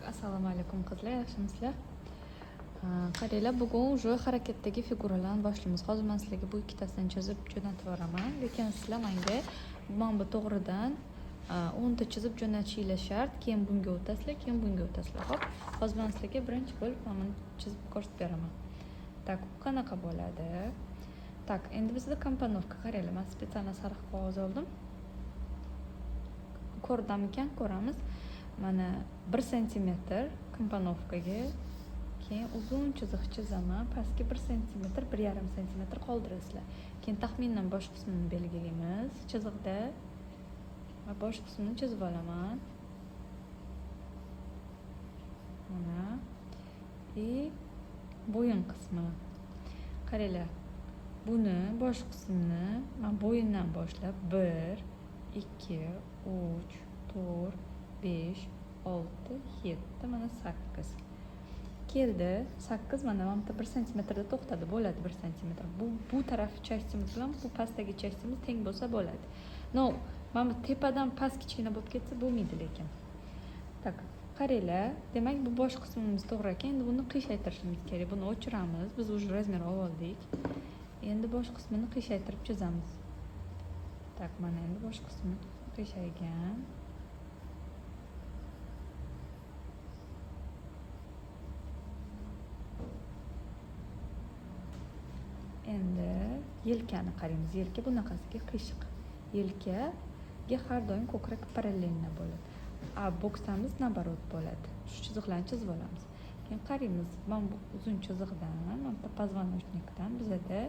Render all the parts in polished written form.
Assalomu alaykum, qizlar, yaxshimisizlar? Qaranglar, bugun уже harakatdagi figuralarni boshlaymiz. Hozir man sizlarga bu ikkitasini chizib jo'natib yuboraman, lekin sizlar menga mana bu to'g'ridan 10 ta chizib jo'natishinglar shart. Keyin bunga o'tasizlar, keyin bunga o'tasizlar. Xo'p, hozir man sizlarga birinchi bo'lib mana buni chizib ko'rsatib beraman. Так, bu qanaqa bo'ladi? Так, endi bizda компоновка. Qaranglar, man специально sariq qog'oz oldim. Ko'rdamikan, ko'ramiz. Mana, 1 santimetr компоновка ga, keyin uzun chiziq chizaman. Pastga 1 santimetr, 1,5 santimetr qoldirasizlar. Keyin taxminan bosh qismini belgilaymiz chiziqda va bosh qismini chizib olaman. Mana, и bo'yin qismi. Qaranglar, buni bosh qismini man bo'yindan boshlab bir, ikki, uch, to'rt, besh, olti, yetti, mana sakkiz keldi. Sakkiz. Mana bu yerda 1 santimetrda to'xtadi. Bo'ladi, 1 santimetr. Bu taraf часть imiz bilan bu pastdagi часть imiz teng bo'lsa bo'ladi. Но mana bu tepadan past kichkina bo'lib ketsa, bo'lmaydi lekin. Так, qaranglar, demak, bu bosh qismimiz to'g'ri ekan. Endi buni qiyshaytirishimiz kerak. Buni o'chiramiz, biz уже размер olib oldik. Endi bosh qismini qiyshaytirib chizamiz. Так, mana, endi bosh qismi qiyshaygan. Endi yelkani qaraymiz. Yelka bunaqasiga qiyshiq. Yelkaga har doim ko'krak параллельно bo'ladi, а bo'ksamiz наоборот bo'ladi. Shu chiziqlarni chizib olamiz. Keyin qaraymiz, mana bu uzun chiziqdan, mana bu позвоночник dan bizada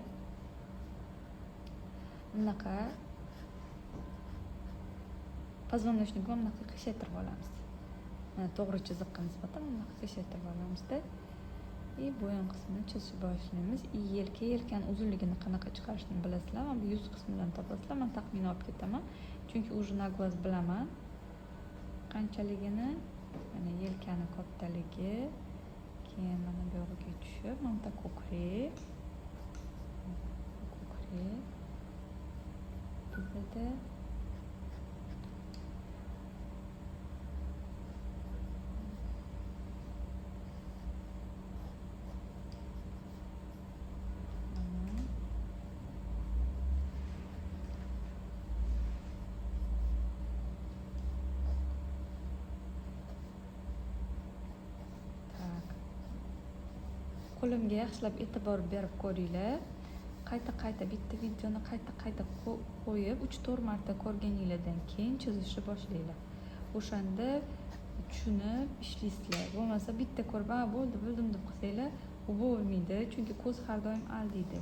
bunaqa позвоночник ni bunaqa qiyshaytirib olamiz. Mana, to'g'ri chiziqqa nisbatan bunaqa qiyshaytirib olamizda и bo'yin qismini chizishni boshlaymiz. И yelka. Yelkani uzunligini qanaqa chiqarishni bilasizlar, mana bu yuz qismidan topasizlar. Man taxminan olib ketaman, chunki уже на глаз bilaman qanchaligini. Mana, yelkani kattaligi, keyin mana bu yog'iga tushib, mana bu ko'krak. Ko'krak bizada mana. Так, qo'limga yaxshilab e'tibor berib ko'ringlar. Qayta qayta bitta videoni qayta qayta qo'yib, 3-4 marta ko'rganinglardan keyin chizishni boshlanglar. O'shanda tushunib ishlaysizlar. Bo'lmasa bitta ko'rib, "A, bo'ldi, bildim", deb qilsanglar, u bo'lmaydi, chunki ko'z har doim aldaydi.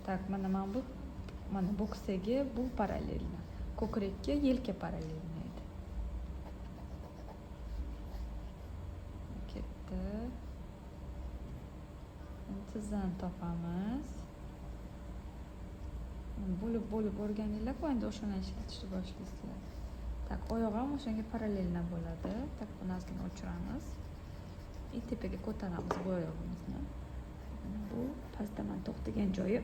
Так, mana bu, mana bo'ksaga bu параллельно, ko'krakka yelka параллельно edi. Ketdi. Endi tizzani topamiz. Bo'lib bo'lib o'rganinglar-ku, endi o'shani ishlatishni boshlaysizlar. Так, oyoq ham o'shanga параллельно bo'ladi. Так, buni ozgina o'chiramiz и tepaga ko'taramiz bu oyog'imizni. Mana, bu pastda mana to'xtagan joyi,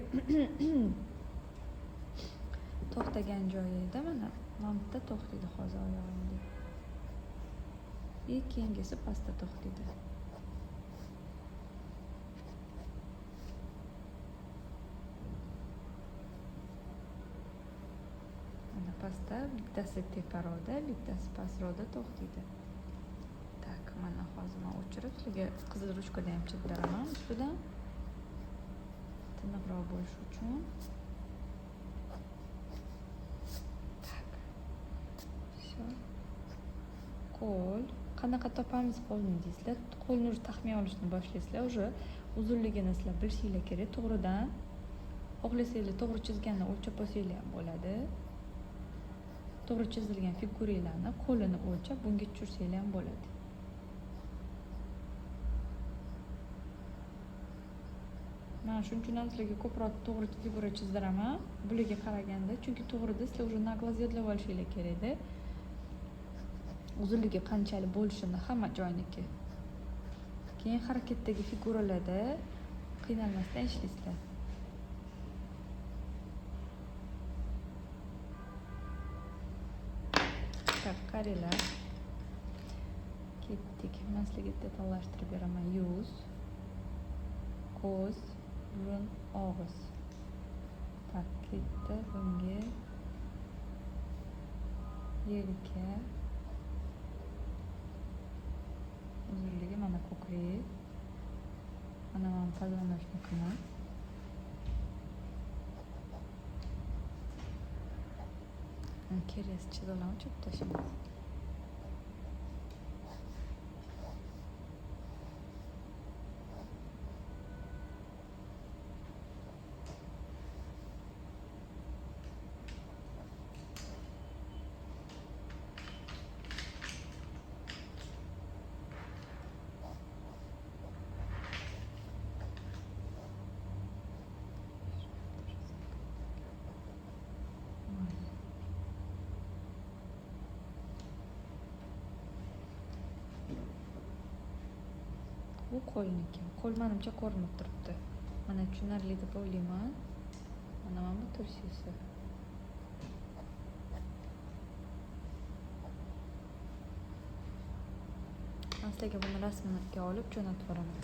to'xtagan joyi edi. Mana bu yerda to'xtaydi hozir oyog'imda и keyingisi pastda to'xtaydi. Mana, pastda bittasi teparoqda, bittasi pastroqda to'xtaydi. Так, mana, hozir man o'chirib sizlarga qizil ruchkada ham chizib beraman ustidan, tiniqroq bo'lishi uchun. Так, всё. Qo'l qanaqa topamiz qo'lni deysizlar. Qo'lni уже taxmin olishni boshlaysizlar. Уже uzunligini sizlar bilishinglar kerak to'g'ridan. Xohlasanglar, to'g'ri chizganni o'lchab olsanglar ham bo'ladi. To'g'ri chizilgan figuralarni qo'lini o'lchab, bunga tushirsanglar ham bo'ladi. Man shuning uchun ham sizlarga ko'proq to'g'ri figura chizdiraman bularga qaraganda, chunki to'g'rida sizlar уже на глаз yodlab olishinglar kerakda uzunligi qanchalik bo'lishini hamma joyniki. Keyin harakatdagi figuralarda Qiynalmasdan ishlaysizlar. Так, qaranglar. Ketdik. Man sizlarga bitta tanlashtirib beraman. Yuz, ko'z, burun, og'iz. Так, ketdi bunga yelka, uzunligi, mana ko'krak, mana позвоночник ini. Keres chiza olaman, cho'p tashlaymiz. Mayli. Bu qo'lniki. Qo'l manimcha ko'rinib turibdi. Mana tushunarli deb o'ylayman. Mana bu tursisi. Man sizlarga buni rasmga olib jo'natib yuboraman.